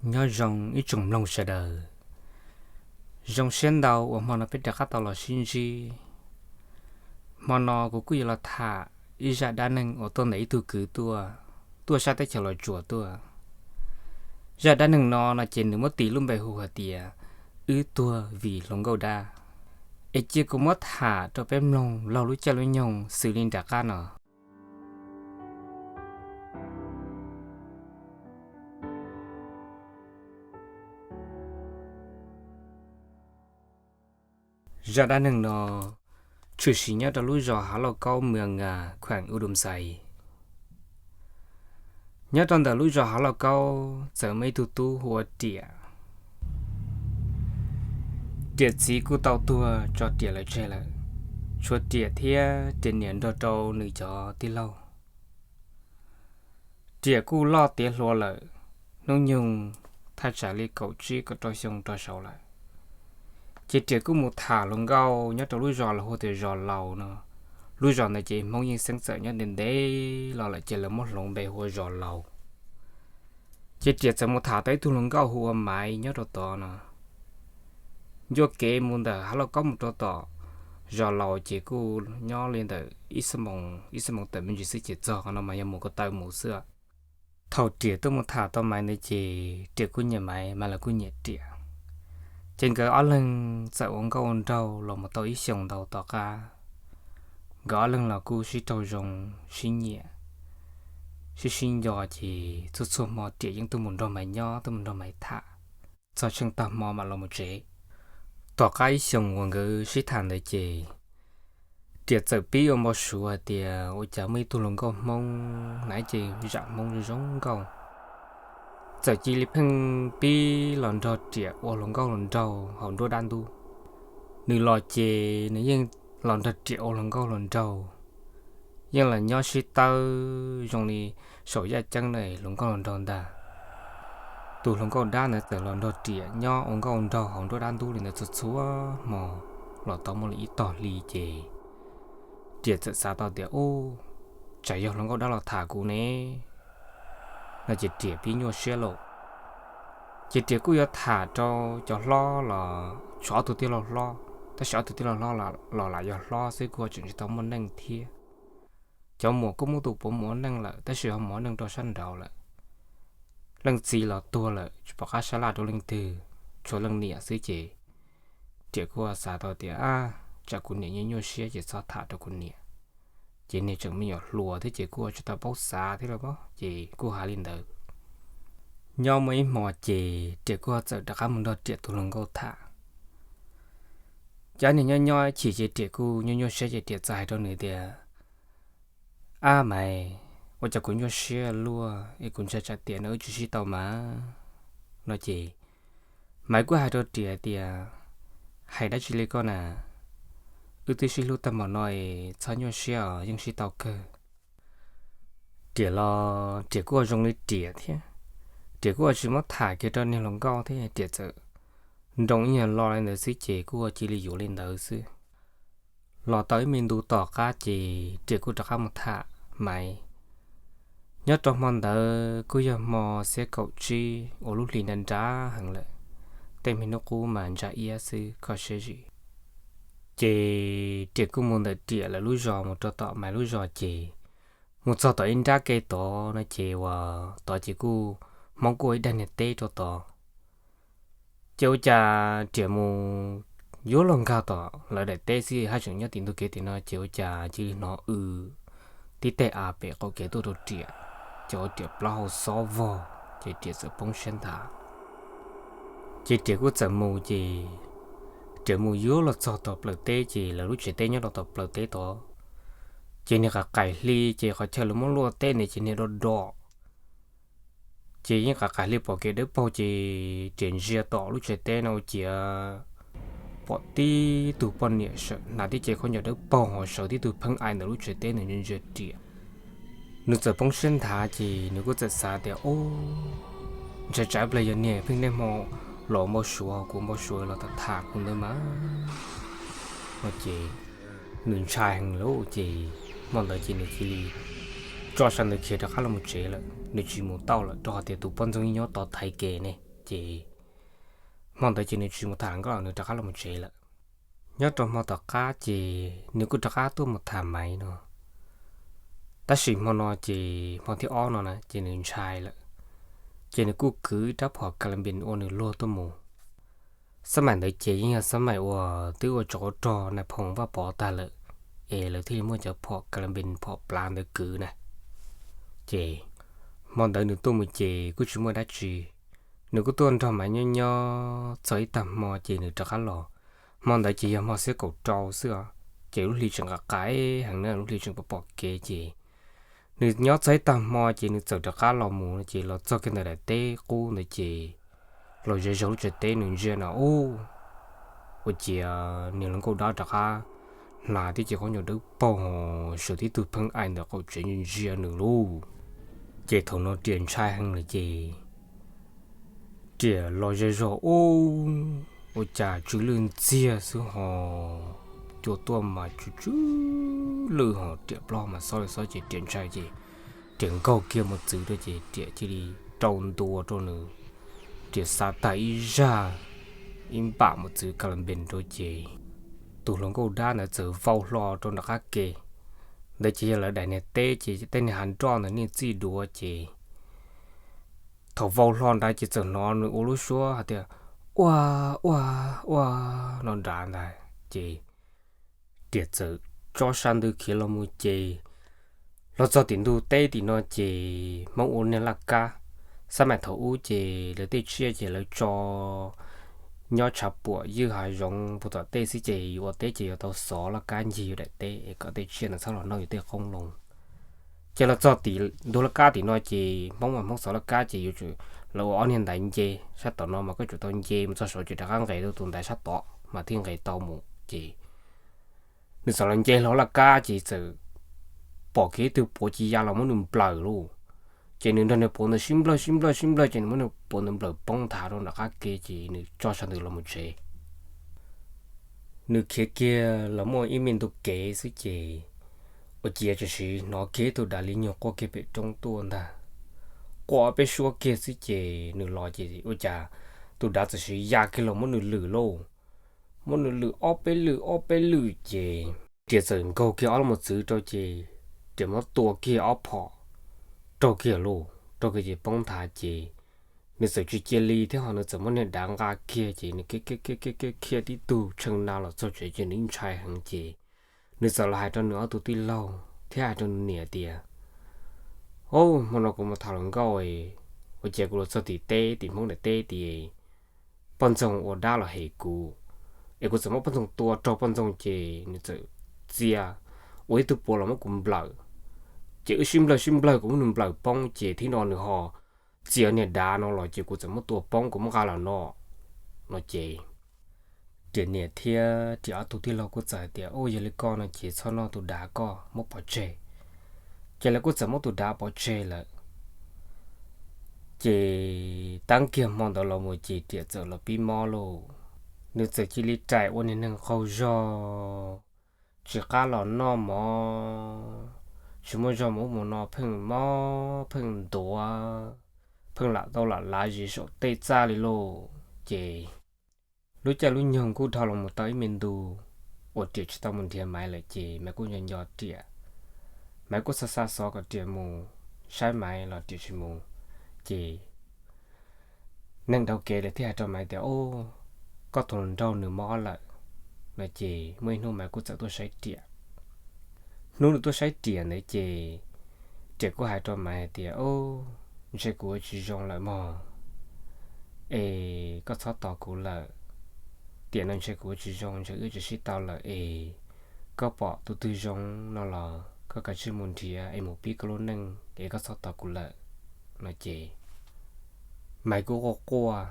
Nyob zoo ib tsoom mloog sawv daws, zoo siab ntau uas hmo no peb rov qab tau los sib ntsib. Hmo no kuv kuj yuav los tham ib zaj dab neeg uas tuaj ntawm ib tug kwv tuaj, tuaj sab teb chaws Los Tsuas tuaj. Zaj dab neeg no no ces nws muab tis lub npe hu hais tias Wb Tuag Vim Hluas Nkauj Dab. Es cia kuv muab tham rau peb mloog laug lub caij lub nyoog xws li nram qab no. Zaj dab neeg no tshwm sim nyob rau lub zos Hav Lauj Kaub, Mws Ngas, Khuam U Dum Xais. Nyob rau ntawm lub zos Hav Lauj Kaub txawm muaj ib tug tub hu ua Riam. Riam txiv kuj tau tuag tso Riam lawv tseg lawm, tshuav Riam thiab Riam niam nrog rau nws cov tij laug. Riam kuj loj tiav hluas lawm, hnub nyoog thaj tsam li kaum tsib kaum rau xyoo rau saud lawm. Ces Riam kuj mus tham hluas nkauj nyob rau lub zos los hu tias zos Laus no. Lub zos ntawd ces Hmoob yeej xeeb txawm nyob ntev ntev los lawm ces lawv muab hloov npe hu ua zos Laus. Ces Riam txawm mus tham tau ib tug hluas nkauj hu ua Maiv nyob rau tod no. Ncua kev mus ntawm Hav Lauj Kaub mus rau tom zos Laus ces kuj nyob li ntawm ib xuab moos, ib xuab moos tawm me ntsis xwb ces txog qhov no mas yog mus ko taw mus xwb. Thaum Riam tuaj mus tham tau Maiv ntawd ces Riam kuj nyiam Maiv, Maiv los kuj nyiam Riam. Ces nkawd ob leeg txawm ua nkauj ua nraug los mus tau ib xyoos ntau tom qab, nkawd ob leeg los kuj sib raug zoo, sib nyiam, sib sib nco ces txhua txhua hmo Riam yeej tuaj mus nrog Maiv nyob, tuaj mus nrog Maiv tham, txog tsheej tag hmo mam los mus tsev. Tom qab ib xyoos uas nkawd sib tham ntawd ces Riam txawm pib ua npau suav hais tias ua cas muaj ib tug hluas nkauj Hmoob na, ces zam Hmoob zoo nkauj, txawm cia li pheej pib los nrog Riam ua hluas nkauj hluas nraug hauv nruab dab ntub. Nws los ces nws yeej los nrog Riam ua hluas nkauj hluas nraug, yeej los nyob sib tawb zoo li saum yaj ceeb na, hluas nkauj hluas nraug ntag. Tus hluas nkauj dab ntawd txawm los nrog Riam nyob ua nkauj nraug hauv nruab dab ntub li ntawd txhua txhua hmo los tau muaj li ib tog hli ces Riam txawm xav tau tias, Ub, tsam yog hluas nkauj dab los tham kuv ne, no ces Riam pib nyuaj siab lauj. Ces Riam kuj yuav tham rau cov hlob los tshuav ob tug tij laug hlob, tab sis ob tug tij laug hlob los lam yog hlob xwb, kuj tseem tsis tau muaj neej thiab. Cov muam kuj muab tus puav mus ua neej lawm, tab sis ho mus ua neej rau sab nraud lawm. Leej txiv los tuag lawm, tsis pom qab sab laj rau leej twg, tshuav leej niam xwb ces Riam kuj xav tau tias, Ab, tsam kuv niam nyuaj nyuaj siab ces txhob tham rau kuv niam. Ces niag tseem me nyuam hluas thiab ces kuj tsis tau paub xav thiab los ces kuj hais li ntawd. Nyob muaj ib hmo ces Riam kuj txawm rov qab mus nrog Riam tus hluas nkauj tham. Ces niag nyob nyob chim ces Riam kuj nyuaj nyuaj siab ces Riam txawm hais rau nws tias, Ab Maiv, ua cas kuv nyuaj siab luaj es kuv ntshai tsam tiam no wb tsis sib tau mas, no ces Maiv kuj hais rau Riam tias, Hais dab tsi li koj na, wb twb sib hlub tag npaum no es txhob nyuaj siab os, yeej sib tau kawg. Riam los Riam kuj ua zoo li Riam thiab, Riam kuj ua tsis muab tham kiag rau niag hluas nkauj thiab, Riam txawm nroo ib nyuag lo li ntawd xwb ces kuj ua cia li yuav li ntawd xwb. Los tau ib me ntu tom qab ces Riam kuj rov qab mus tham Maiv. Nyob rau hmo ntawd kuj yog hmo xiab kaum tsib uas lub hli nra nra heev lawm, tej me hnub qub mas ntsa iab xwb kho siab zim. Ces Riam kuj mus ntawm Riam lawv lub zos mus rau tom Maiv lub zos ces mus txog tom ib nrab ke tod no ces uas tod ces kuj Hmoob kuj ua ib daim niag teb rau tod. Ces ua cas Riam mus yuav luag nkag tom lawv daim teb xwb, haj tseem nyob tim ntug kev tim no ces ua cas cia li hnov w tib teg av pem qaum kev tuaj rau Riam, ces ua Riam plaub hau xob vog ces Riam txawm poob siab nthav. Ces Riam kuj txawm mus ces Riam mus yuav los txog tom plawv teb ces lawv lub tsev teb nyob rau tom plawv teb tod. Ces niag qas qaim hli ces qhov chaw lawv muab luaj teb ntawd ces niag do do Ces yeej qas qas hli pom kev dawb paug ces Riam ntsia tom lub tsev teb no ua ciav pom tib tug poj niam sawv hnav tib ce khaub ncaws dawb paug ho sawv tib tug pheej aim ntawm lub tsev teb ntawd ntsia ntsia Riam. Nws txawm poob siab nthav ces nws kuj txawm xav tias, Ub, ntshai tsam ib pliag yog niag pheej niaj hmo los npau suav kuv npau suav los tham tham kuv ntawd mas, no ces nws ntshai heev lawm ces hmo ntawd ces nws cia li tso sawv ntawd khiav rov qab los tsev lawm, nws tsis mus tau lawm rau qhov tias tus poj ntxoog nyob tod thaiv kev ne. Ces hmo ntawd ces nws tsis mus tham hluas nkauj, nws rov qab los mus tsev lawm. Nyob rau hmo tom qab ces nws kuj rov qab tuaj mus tham Maiv no. Tab sis hmo no ces hmo thib ob no na ces nws ntshai lawm, ces nws kuj kwv rab phom Kalampis uas nws luag tuaj mus. Xab maim ntawd ces yeej yog xab maim uas twb ua tsov ua rog Nais Phoo Vaj Pov tag lawm, es lawv thiaj li muaj cov phom Kalampis phom plav ntawd kwv na. Ces hmo ntawd nws tuaj mus ces kuj tsis muaj dab tsi, nws kuj tuaj nrog Maiv nyob nyob txog ib tag hmo ces nws rov qab los. Hmo ntawd ces yog hmo xiab kaum rau xwb os, ces lub hli tseem qab qab heev na, lub hli tseem pom pom kev ces nws nyob txog ib tag hmo ces nws txawm rov qab los mus no ces los txog kiag ntawm daim teb qub ntawd ces los ze zog lub tsev teb nws ntsia no ub, ua ciav niag hluas nkauj dab rov qab hnav tib ce khaub ncaws dawb paug ho sawv tib tug pheej aim ntawm qaum tsev ntsia nws lauj. Ces thaum no Riam ntshai heev lawm ces Riam los ze zog ub, ua cas tsw lwj ntxiag xwb ho, cua tuaj mas tsw tsw lwj ho Riam plaub mas xob li xob ces Riam ntshai ces Riam nkaug kiag mos txwv rau ces Riam cia li rau ntua rau nws. Riam xa tag ib zaj ib npam mos txwv Kalampis rau ces tus hluas nkauj dab ntawd txawm vau hlo rau nram qab ke. Ntawd ces yog lawv daim niag teb ces tej niag hav nroj ntawd niaj txij duav ces thaum vau hlo ntawd ces txawm hnov nws ua lub suab hais tias ua, ua, ua no nrad ntag ces Riam txawm tso sa ntws khiav los mus ces los txog tim ntug teb tim no ces Hmoob ua niag laj kab. Xab maim thaum ub ces lawv tej tsiaj ces lawv tso nyob tshav puam ywj hav zoov puag tom tej xwb ces yus ua teb ces yuav tau xov laj kab ncig yus daim teb es kom tej tsiaj ntawd txhob los noj yus tej qoob loo. Ces los txog tim ntug laj kab tim no ces Hmoob mas Hmoob xov laj kab ces yuav tsum lawv ua ob niag ntaiv nce sab tom no mas koj tsum tau nce mus txog saud ces rov qab nqes rau tus ntaiv sab tod mas thiaj nqes tau mus ces nws txawm los nce hlo laj kab ces txawm pom kiag ib tug puav ci ya los muab nws nplawm lauj. Ces nws nrog niag puav ntawd sib nplawg sib nplawg sib nplawg ces nws muab niag puav ntawd nplawm poob nthav rau nram qab ke ces nws tso sa ntws los mus tsev. Nws khiav kiag los muaj ib me ntu kev xwb ces ua ciav tam sim hnov kiag ib tug dav li nyuag quaj kiag pem roob tuaj ntag. Quaj peb suab kiag xwb ces nws los ces ua cas tus dav tam sim ya kiag los muab nws lwm lauj. Muab nws lwm ob peb lwm ob peb lwm ces Riam txawm nkaug kiag ob lub mos txwv rau ces Riam muab tua kiag ob phom raug kiag lauj, raug kiag ces poob nthav ces nws txawm tsis cia li thiab ho nws txawm muab niag dav nqa kiag ces nws khiav khiav khiav khiav khiav tib tug tshee na los txog tsev ces nws ntshai heev ces nws txawm los hais rau nws ob tug tij laug thiab hais rau nws niam tias, Au, hmo no kuv mus tham hluas nkauj, ua cas kuv los txog tim teb tim Hmoob daim teb tias poj ntxoog ua dab los hem kuv, es kuv txawm muab poj ntxoog tua raug poj ntxoog ces nws txawm txia ua ib tug puav los muab kuv nplawm, ces wb sib nplawg sib nplawg kuv muab nws nplawm poob ces thib no nws ho txia niag dav no los ces kuv txawm muab tua poob kuv muab nqa los no, no ces Riam niam thiab Riam ob tug tij laug kuj txawm hais tias, Au, yog li koj no ces txhob noj tus dav, koj muab pov tseg. Ces lawv kuj txawm muab tus dav pov tseg lawm. Ces tab kiag hmo ntawd los mus ces Riam txawm los pib mob lauj. Nws txawm cia li rais ua niag neeg qaug zog, tsis qab los noj mov, tsis muaj zog mus ub mus no, pheej mob pheej ntuav, pheej lam tau lam lav zis saum tej txaj li lauj. Ces lub caij lub nyoog kuj dhau los mus tau ib me ntu uas Riam tsis tau mus nrhiav Maiv lawm ces Maiv kuj nco nco Riam. Maiv kuj xa xa xov kom Riam mus saib Maiv los Riam tsis mus. Ces neeg dhau kev lawv thiaj hais rau Maiv tias, Au, koj tus hluas nraug nws mob lawm, no ces muaj ib hnub Maiv kuj txawm tuaj saib Riam. Hnub nws tuaj saib Riam ntawd ces Riam kuj hais rau Maiv hais tias, Au, ntshe kuv ua tsis zoo lawm mog, es koj txhob tos kuv lawm. Tiam no ntshe kuv ua tsis zoo, ntshe wb tsis sib tau lawm es koj pom tus twg zoo no los koj kav tsij mus nrhiav es mus pib koj lub neej es koj txhob tos kuv lawm, no ces Maiv kuj quaj quaj.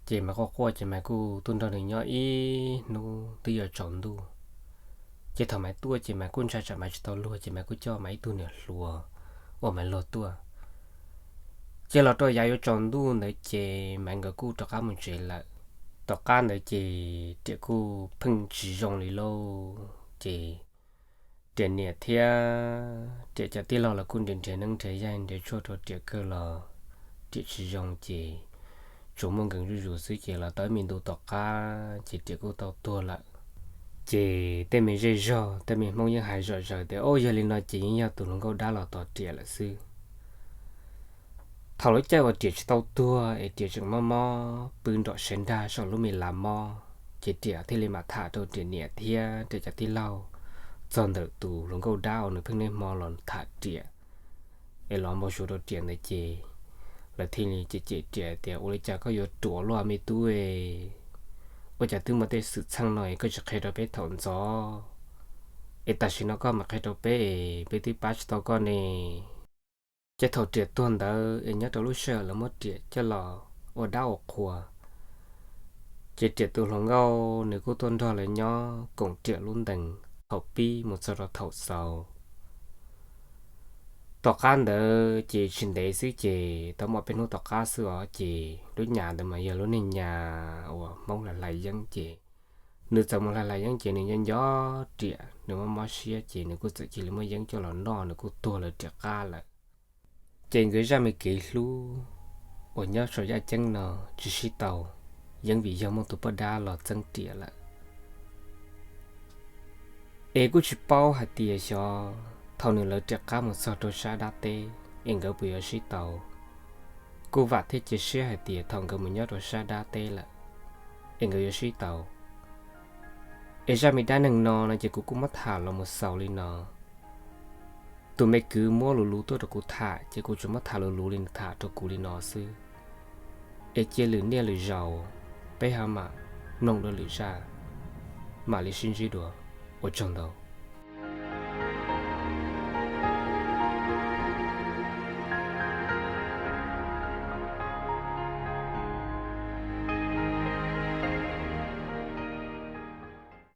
Ces Maiv quaj quaj ces Maiv kuj tuaj nrog nws nyob ib hnub twb yuav tsaus ntuj. Ces thaum Maiv tuaj ces Maiv kuj ntshai tsam Maiv tsis tau luag ces Maiv kuj coj Maiv ib tug niam hluas uas Maiv luag tuaj. Ces los rau yav yuav tsaus ntuj ntawd ces Maiv nkawd kuj rov qab mus tsev lawm. Tom qab ntawd ces Riam kuj pheej tsis zoo li lauj. Ces Riam niam thiab Riam cov tij laug los kuj nrhiav nrhiav neeb nrhiav yaig nrhiav tshuaj rau Riam kawg los Riam tsis zoo ces tsuas muaj nkees zuj zus xwb ces los tau ib me ntu tom qab ces Riam kuj tau tuag lawm. Ces tej me zej zog tej me Hmoob yeej hais zom zaws tias, Au, yog li no ces yeej yog tus hluas nkauj dab los tom Riam lawm xwb. Thaum lub caij uas Riam tsis tau tuag es Riam tseem mob mob pw nrom sav nrag saum lub me lav mob, ces Riam thiaj li mam tham rau Riam niam thiab Riam cov tij laug txog ntawm tus hluas nkauj dab uas nws pheej niaj hmo los tham Riam es los npau suav rau Riam ntawd ces lawv thiaj li cem cem Riam tias, Ua li cas koj yuav ruam luaj me tub es, ua cas twb muaj tej xwm txheej no es koj tsis qhia rau peb thaum ntxov, es tam sim no koj mam qhia rau peb es peb twb pab tsis tau koj ne? Ces thaum Riam tuag ntawd es nyob rau lub sij hawm lawv muab Riam coj los ua dab ua qhua, ces Riam tus hluas nkauj nws kuj tuaj nrog lawv nyob koom Riam lub ntees thaum pib mus txog rau thaum xaus. Tom qab ntawd ces tsis ntev xwb ces tau muaj peb hnub tom qab xwb os ces lub nyam ntawd mas yog lub niag nyam uas Hmoob hlais hlais yeeb ces nws txawm mus hlais hlais yeeb ces nws nco nco Riam, nws mob mob siab ces nws kuj txawm cia li muab yeeb coj los noj, nws kuj tuag lawv Riam qab lawm. Ces nkawd zaj me kev hlub uas nyob saum yaj ceeb no tsis sib tau, yeeb vim yog muaj tus poj dab los txeeb Riam lawm. Es kuj tsis paub hais tias xyov thaum nws lawv Riam qab mus txog rau sab dab teb es nkawd puas yuav sib tau. Kuj vam thiab cia siab hais tias thaum nkawd mus nyob rau sab dab teb lawm es nkawd yuav sib tau. Es zaj me dab neeg no no ces kuv kuj muab tham los mus xaus li no. Tus me kwv muab luv luv tuaj rau kuv tham ces kuv tsuas muab tham luv luv li nws tham rau kuv li no xwb. Es cia lwm niaj lwm zaus peb ho mam mloog dua lwm zaj, mam li sib ntsib dua. Ua tsaug ntau.